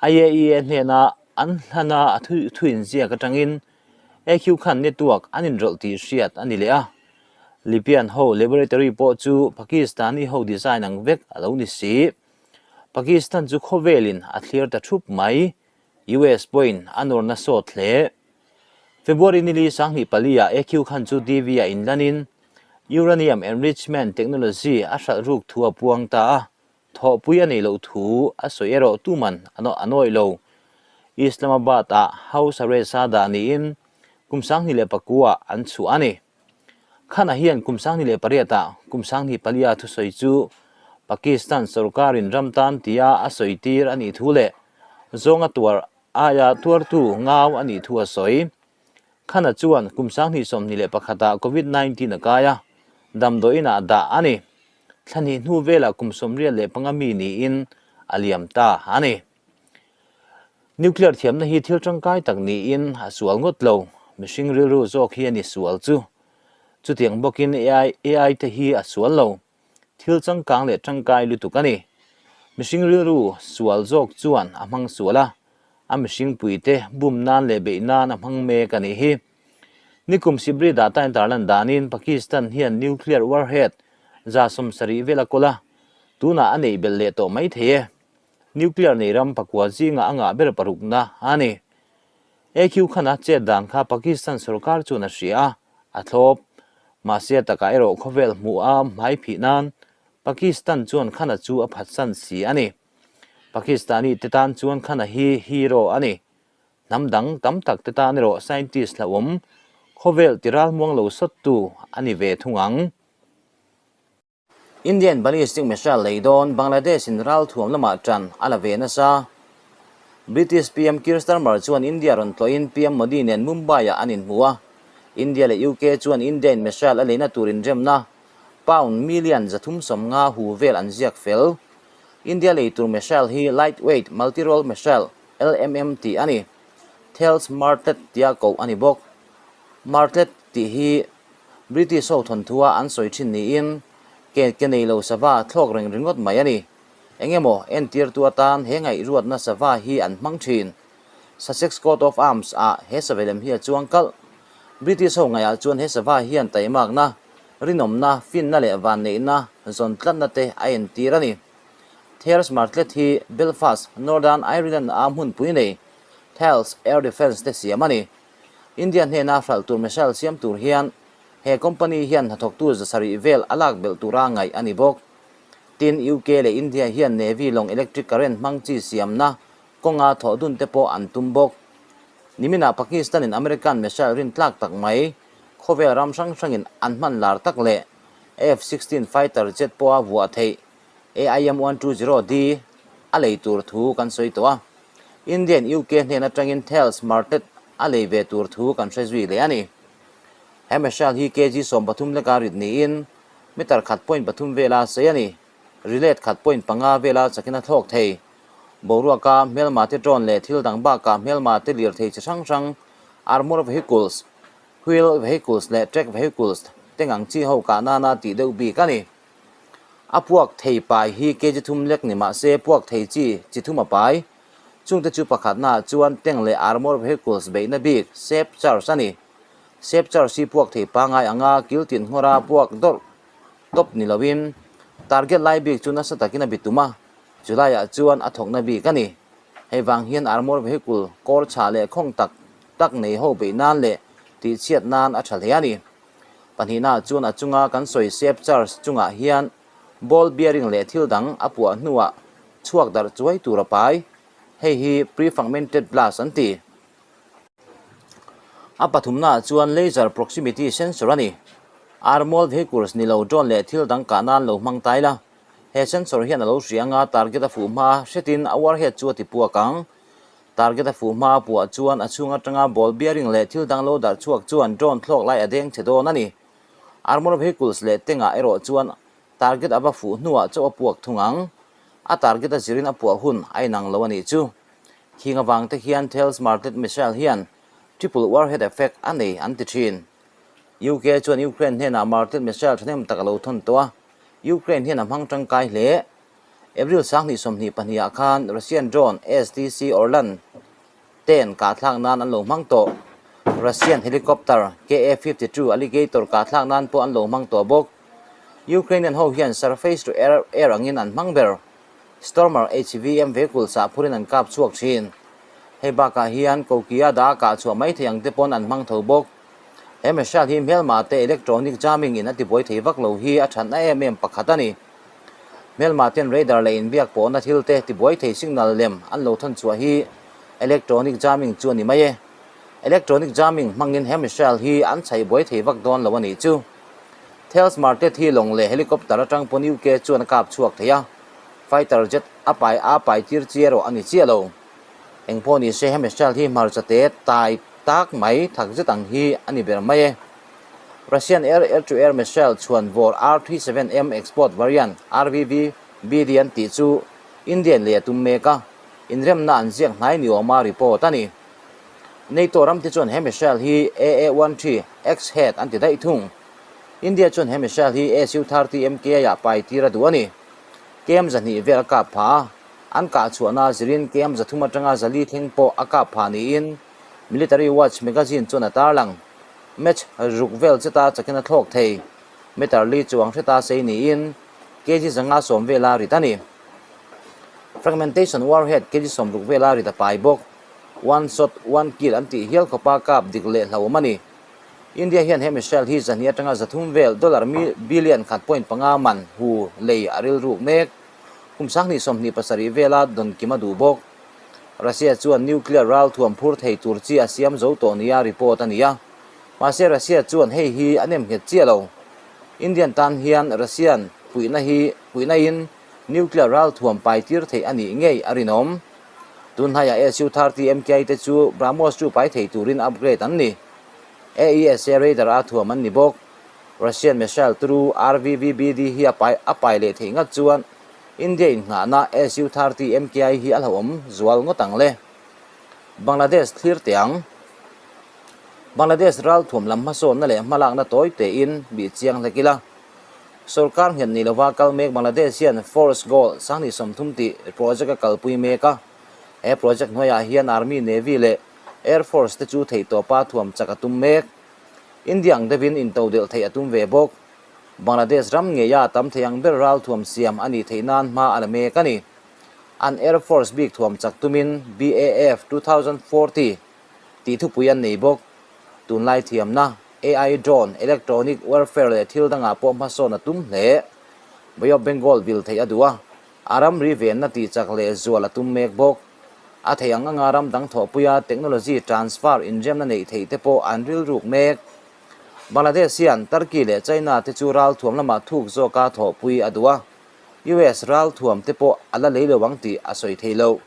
IAEA hnena an hlana a thu inziak atangin AQ khan network an inrawlh tih hriat a ni leh a. Libyan ho laboratory pawh chu Pakistani ho design ang vek a lo ni si. Pakistan chu khawvelin a thlir ta thup mai. US pawhin a nawrna sawt hle. February nili 2004 ah AQ khan chu TV ah inlanin Uranium Enrichment Technology a hralh ruk thu a puang ta a, thawhpui a neih loh thu a sawi erawh tuman a nawih lo. Islamabad ah house arrest a dah niin kum 2009 ah an chhuah a ni. Khanah hian kum 2008 ah kum 2004 a thusawi chu Pakistan sorkarin ram tan tia a sawi tir a nih thu leh zawnga tuar aia tuartu ngau a nih thu a sawi. Khana chuan kum 2021 ah Covid 19 a kai a, damdawiin ah dah a ni. Thla hnih hnu velah kum 75 mi niin a liam ta a ni. Nuclear thiamna hi thil tangkai tak niin a sual ngawt lo, mihring rilru zawk hi a ni sual chu. Chutiang bawkin AI, AI te hi a sual lo, thil changkang leh tangkai lutuk a ni. Mihring rilru sual zawk chuan a hmang sual a, a mihring puite bum nan leh beih nan a hmang mek a nih hi. Nikum Sibri data in tarlan danin Pakistan hian nuclear warhead 70 vel a kawl a, tunah a neih belh leh tawh mai thei e. Nuclear nei ram pakua zinga a ngah ber parukna a ni. AQ khana chet dan kha Pakistan sorkar chuan a hria a, a thlawp. Mahse a takah erawh khawvel hmuh a hmai phih nan Pakistan chuan khana chu a phatsan si a ni. Pakistani te tan chuan khana hi hero a ni. Hnam dang tam tak te tan erawh scientist hlauhawm khawvel tiralmuang lo sawttu a ni ve thung ang. Indian ballistic missile lei dawn Bangladesh in ralthuam lamah tan a la ve nasa. British PM Keir Starmer chuan India rawn tlawhin PM Modi nen Mumbai ah an inhmu a. India leh UK chuan India in missile a leina tur inremna pound million 350 hu vel an ziak fel. India lei tur missile hi Lightweight Multi-Role Missile, LMM, tih a ni. Thales Martlet tia koh a ni bawk. Martlet tih hi British ho thawnthua an sawi thin niin ke ke nei lo sava thlawk reng ringawt mai a ni. Eng emaw entirtu atan he ngaihruatna sava hi an hmang thin. Sussex Coat of Arms ah he savelem hi a chuang kalh. British ho ngaihah chuan he sava hian taimakna, rinawmna, finna leh vanneihna zawn tlatna te a entir a ni. Thales Martlet hi Belfast, Northern Ireland a hmunpui nei Thales Air Defence te siam a ni. India hnena hralh tur missile siam tur hian he company hian hnathawktu 700 vel a lak belh tura ngaih a ni bawk. Tin, UK leh India hian Navy lawng electric current hmang chi siamna kawnga thawh dun te pawh an tum bawk. Niminah Pakistan-in American missile rin tlak tak mai khawvel ram hrang hrangin an hman lar tak leh F-16 fighter jet pawha vuah theih AIM 120D a lei tur thu kan sawi tawh a. Indian UK hnen atangin Thales Martlet a lei ve tur thu kan hre zui leh a ni. He missile hi kg 13 leka rit niin Meter khat point pathum vela sei a ni. Rilet khat point panga vela chakin a thlawk thei. Boruaka hmelma te drone leh thil dang bakah hmelma te lirthei chi hrang hrang, armour vehicles, wheel vehicles leh track vehicles te ngang chi ho kah nana tih deuh bik a ni. A puak thei pai hi kg thum lek ni mah se puak thei chi chi thum a pai. Chungte chu pakhatnaah chuan tank leh armour vehicles beihna bik, safe charge a ni. Safe charge hi puak thei pangai anga kil tin nghawra puak dawrh tawp ni loin target lai bik chu nasa takin a bitum a, chulaiah chuan a thawkna bik a ni. Hei vang hian armour vehicle kawr chhah leh khawng tak tak nei ho beih nan leh tihchhiat nan a tha hle a ni. Pahnihnaah chuan a chunga kan sawi safe charge chungah hian ball bearing leh thil dang a puah hnuah chhuak darh chuai tur a pai. Hei hi pre-fragmented blast an ti. A pathumnaah chuan laser proximity sensor a ni. Armored vehicles ni lo drone leh thil dang kah nan lo hmang tai la. He sensor hian a lo hria anga target a fuh hma hretin a warhead chu a ti puak ang. Target a fuh hma a puah chuan a chhung atanga ball bearing leh thil dang lo darh chhuak chuan drone thlawk lai a deng che dawn a ni. Armored vehicles leh tengah erawh chuan target a va fuh hnuah chauh a puak thung ang. A target a zirin a puah hun a inang lo a nih chu. Khing avang te hian Thales Martlet missile hian triple warhead effect a nei an ti thin. UK chuan Ukraine hnenah Martlet missile thahnem tak a lo thawn tawh a, Ukraine hian a hmang tangkai hle. April 2022 ah khan Russian drone STC Orlan ten kahthlak nan an lo hmang tawh. Russian helicopter KA-52 Alligator kahthlak nan pawh an lo hmang tawh bawk. Ukrainian ho hian surface to air air angin an hmang ber. Stormer HVM vehicle sah phurin an kap chhuak thin. Hei bakah hian Kokia dah kah chhuah mai thei ang te pawn an hmang tho bawk. He missile hi hmelma te electronic jamming in a tibuai thei vak lo hi a thatna em em pakhat a ni. Hmelma ten radar leh inbiak pawhna thil te tibuai thei signal lem an lo thawn chhuah hi electronic jamming chu a ni mai e. Electronic jamming hmangin he missile hi an chhaih buai thei vak dawn lo a nih chu. Thales Martet hi lawng leh helicopter atang pawn UK chuan a kap chhuak thei a, fighter jet a pai a pai tir chi erawh a ni chiah lo. Eng pawh ni se he missile hi hmarcha te tai tak mai thak zet ang hi a ni ber mai e. Russian air air-to-air missile chhuan vawr R-37M export variant RVV BD an tih chu Indian lei a tum mek a, inremna an ziak hnai ni awma report a ni. NATO ram te chuan he missile hi AA-13 X-Head an ti daih thung. India chuan he missile hi Su-30 MKI ah pai tir a duh a ni. KM 200 vel a kap pha a, an kah chhuahna zirin KM 300 atanga 400 thleng pawh a kap pha niin Military Watch magazine chuan a tarlang. Match ruk vel cheta chakin a thlawk thei. Meter li chuang hreta sei niin kg 510 vela rit a ni. Fragmentation warhead kg 60 vela rit a pai bawk. One shot, one kill an tih hial khawpa kap dik leh hlauhawm a ni. India hian he missile hi 200 atanga 300 vel dollar billion khat point panga man hu lei a rilruk mek. Kum 2027 vela dawn kim a duh bawk. Russia chuan nuclear ral thuam phur thei tur chi a siam zo tawh nia report a ni a. Mahse Russia chuan hei hi a nem nghet chiah lo. Indian tan hian Russian puihna hi puihna in nuclear ral thuam pai tir theih a nih ngei a rinawm. Tunhnaiah SU-30 MKI te chu BrahMos chu pai thei turin upgrade an ni. AESA radar a thuam an ni bawk. Russian missile turu RVVBD hi a pai a pai leh theih ngat chuan India innghahna SU-30 MKI hi a hlauhawm zual ngawt ang le. Bangladesh thlir teh ang. Bangladesh ralthuam lam hmasawnna leh hmalakna tawi tein bih chiang hlek ila. Sorkar nghet ni lova kal mek Bangladesh hian Force Goal 2030 tih project a kalpui mek a. He project hnuaiah hian Army, Navy leh Air Force te chu theihtawpa thuam chak a tum mek. India ang deuhin intodelh theih a tum ve bawk. Bangladesh ram ngeia tam thei ang ber ralthuam siam a nih theih nan hma a la mek a ni. An Air Force bik thuam chak tumin BAF 2040 tih thupui an nei bawk. Tunlai thiamna AI drone, electronic warfare leh thil dangah pawh hmasawn a tum hle. Bay of Bengal vil theih a duh a, a ramri venna tihchak leh zual a tum mek bawk. A theih ang anga ram dang thawhpuia technology transfer inremna neih theih te pawh an rilruk mek. Bangladesh hian Turkey leh China te chu ralthuam lamah thuk zawka thawhpui a duh a, US ralthuam te pawh a la lei lo ang tih a sawi thei lo.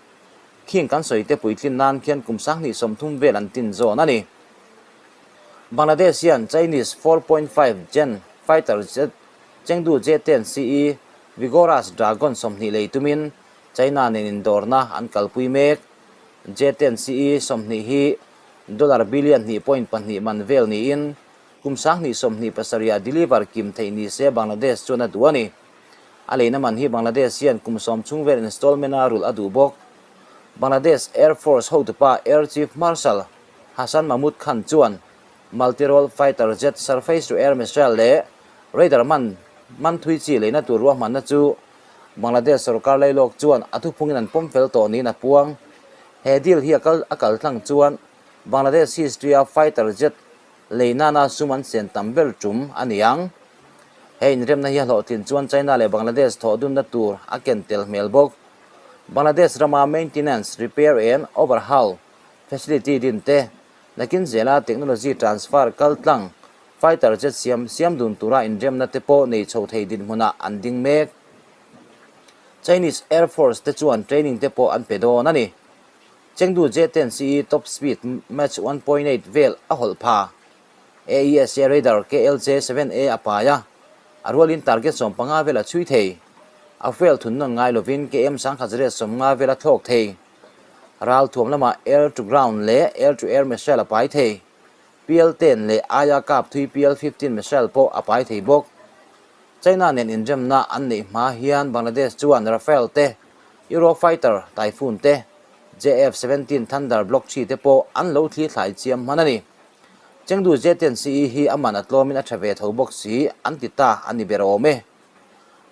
Khing kan sawi te puitlin nan khian kum 2030 vel an tin zawn a ni. Bangladesh hian Chinese 4.5 Gen fighter jet Chengdu J-10 CE Vigorous Dragon 20 lei tumin China nen indawrna an kalpui mek. J-10 CE 20 hi dollar billion hnih point pahnih man vel niin kum 2027 ah deliver kim theih ni se Bangladesh chuan a duh a ni. A leina man hi Bangladesh hian kum 10 chhung vel installment a rulh a duh bawk. Bangladesh Air Force hotupa Air Chief Marshal Hasan Mahmud Khan chuan Multi-role fighter jet surface-to-air missile leh radar man man thui chi leina tur ruahmanna chu Bangladesh sorkar lailawk chuan a thuphungin an pawm fel tawh niin a puang. He deal hi a kal a kal tlang chuan Bangladesh history-a fighter jet lei nana sum an sen tam ber tum a ni ang. He inremna hi a hlawhtlin chuan China leh Bangladesh thawh dunna tur a ken tel hmel bawk. Bangladesh rama maintenance, repair and overhaul facility din te, Nakin zela technology transfer kal tlang fighter jet siam siam dun tura inremna te pawh nei chho thei dinhmunah an ding mek. Chinese Air Force te chuan training te pawh an pe dawn a ni. Chengdu J-10 CE top speed Mach 1.8 vel a hawlh pha. AESA radar KLJ-7A a pai a, a rualin target 15 vel a chhui thei. A fuel thun nawn ngai lovin KM 1150 vel a thlawk thei. Ral thuam lamah air to ground leh air to air missile a pai thei. PL-10 leh aia kap thui PL-15 missile pawh a pai thei bawk. China nen inremna an neih hma hian Bangladesh chuan Rafale te, Eurofighter Typhoon te, JF-17 Thunder Block 3 te pawh an lo thli thlai chiam hman a ni. Chengdu J-10 CE hi a man a tlawmin a tha ve tho bawk si an ti ta a ni ber awm e.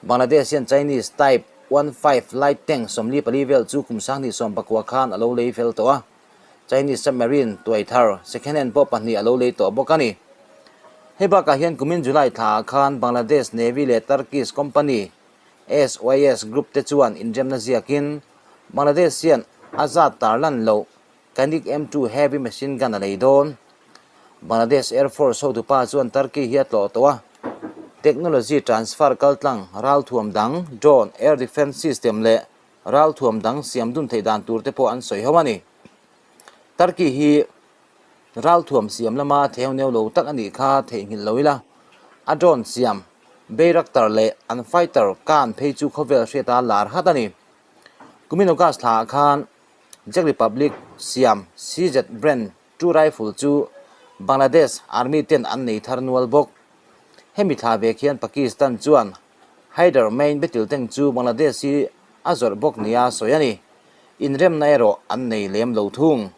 Bangladesh hian Chinese Type 15 light tank 44 vel chu kum 2019 khan a lo lei fel tawh a, Chinese submarine tuai thar second hand pawh pahnih a lo lei tawh bawk a ni. Hei bakah hian kumin July thlaah khan Bangladesh Navy leh Turkish company SYS Group te chuan inremna ziakin Bangladesh hian a zat tarlan loh Canik M2 heavy machine gun a lei dawn. Bangladesh Air Force hotupa chuan Turkey hi a tlawh tawh a, technology transfer kaltlang ralthuam dang, drone, air defence system leh ralthuam dang siam dun theih dan tur te pawh an sawi ho a ni. Turkey hi ralthuam siam lama theu neu lo tak a nih kha theihnghilh lo ila, a drone siam Bayraktar leh an fighter Kaan phei chu khawvel hriata lar hat a ni. Kumin August thlaah khan Czech Republic siam CZ brand two rifle chu Bangladesh Army ten an nei thar nual bawk. Hemi thla vek hian Pakistan chuan Haider main battle tank chu Bangladesh hi a zawrh bawk nia sawi a ni. Inremna erawh an nei lem lo thung.